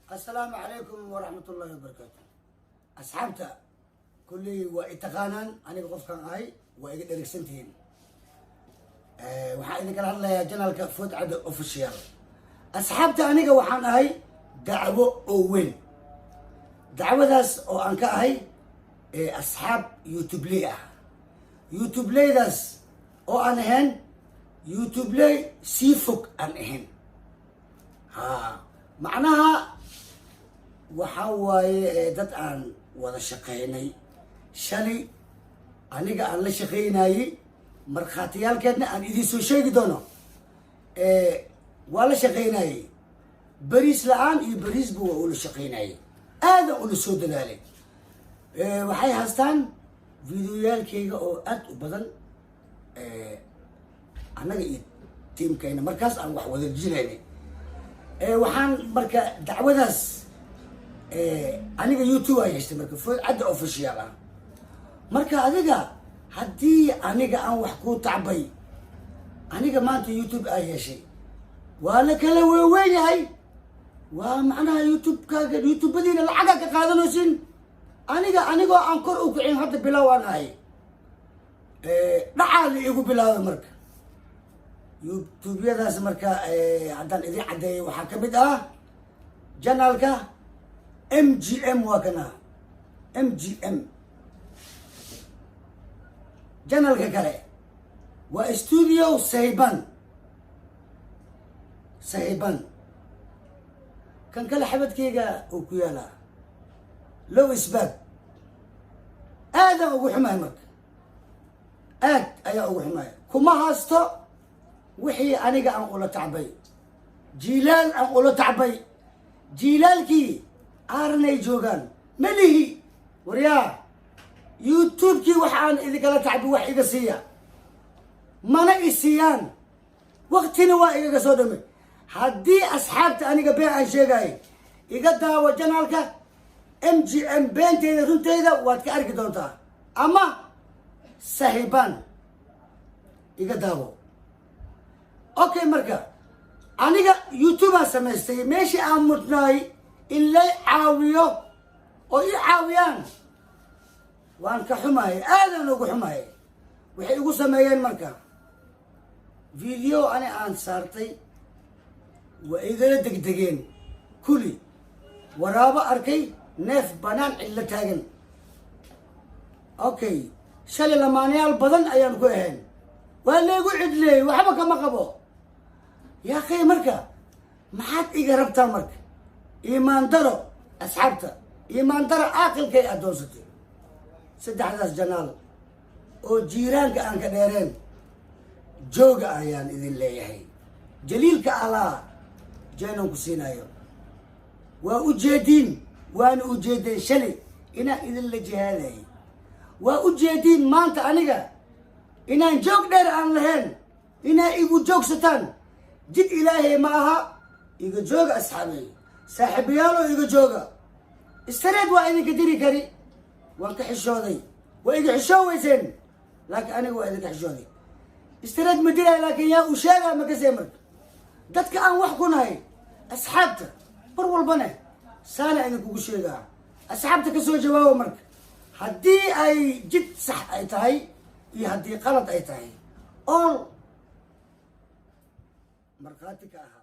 Assalaamu calaykum waraxmat ullaahi wabarakaatu. Asxaabta kulley waa i taqaanaan, aniga qofkan ahay waa iga dherigsantihiin. Waxaan idinkala hadlayaa channelka Food Cadde Official. Asxaabta, aniga waxaan ahay dacwo oo weyn, dacwadaas oo aan ka ahay asxaab YouTubeley ah, YouTubeleydaas oo aan ahayn YouTubeley sii fog aan ahayn. Ha, macnaha waxaa waaye dad aan wada shaqaynay shalay, aniga aan la shaqaynayey, markhaatiyaalkeedna aan idiin soo sheegi doono. Waa la shaqaynayey, beriis la-aan iyo beriisba waa ula shaqaynayey, aadan ula soo dadaalay. Waxay haystaan videoyaalkayga oo aad u badan, annaga iyo tiimkayna markaas aan wax wada jiraynay. Waxaan marka dacwadaas, aniga YouTube aan yeeshtay marka, Food Cadde Official ah. Marka adiga haddii aniga aan wax kuu tacbay, aniga maanta YouTube aan yeeshay, waa la kala weeweyn yahay. Waa macnaha YouTube-kaaga, YouTubadiina lacagaa ka qaadanaysin. Aniga anigoo aan kor u kicin, hadda bilow aan ahay, dhacaa la igu bilaabay. Marka YouTubeyadaas marka haddaan idin caddeeyay, waxaa ka mid ah channelka MGM, waa kana MGM. Channelka kale waa Studio Sayban Sayban. Kan kale xabadkeyga uu ku yaalaa low isbaag. Aadaan ugu xumahay marka, aad ayaa ugu xumahay. Kuma haysto wixii aniga aan ula tacbay, jiilaal aan ula tacbay, jiilaalkii aaranay joogaan melihi. Waryaa, YouTube-kii wax aan idinkala tacbi wax iga siiya, mana i siiyaan, waktina waa igaga soo dhamay. Haddii asxaabta aniga been aan sheegaayo, iga daawo channelka MGM, beenteyda runteyda waad ka arki doontaa, ama sahibaan iga daawo. Okay, marka aniga YouTube-aan samaystay, meeshii aan mudnaay in lay caawiyo oo ii caawiyaan, waan ka xumahay, aadaan ugu xumahay waxay igu sameeyeen. Marka video ani aan saartay waa igala degdegeen kuli. Waraabo arkay neef banaan cidlo taagan. Okay, shalay lamaanayaal badan ayaan ku ahayn, waa laygu cidleeyey, waxba kama qabo yaakhay. Marka maxaad iga rabtaa? Marka iimaan daro, asxaabta, iimaan daro aaqilkay addoonsatay. Saddexdaas channel oo jiiraanka aan ka dheereen jooga ayaan idin leeyahay. Jaliilka Allah jeenan ku siinayo, waa ujeediin, waana ujeedeen shalay inaan idinla jihaadayay, waa ujeediin maanta aniga inaan joog dheer aan lahayn, inaa igu joogsataan jid Ilaahay ma aha. Iga jooga, asxaabey, saaxiibayaaloo, iga jooga. Strike waa idinka diri kari, waan ka xishooday, waa iga xishoo weyseen, laakiin aniga waa idinka xishooday. Strike ma diray, laakiin yaa u sheegaa makasee? Marka dadka aan wax ku nahay, asxaabta, mar walbane saana idinkugu sheegaa. Asxaabta ka soo jawaabo marka, haddii ay jid sax ay tahay iyo haddii qalad ay tahay, all markhaati ka ahaada.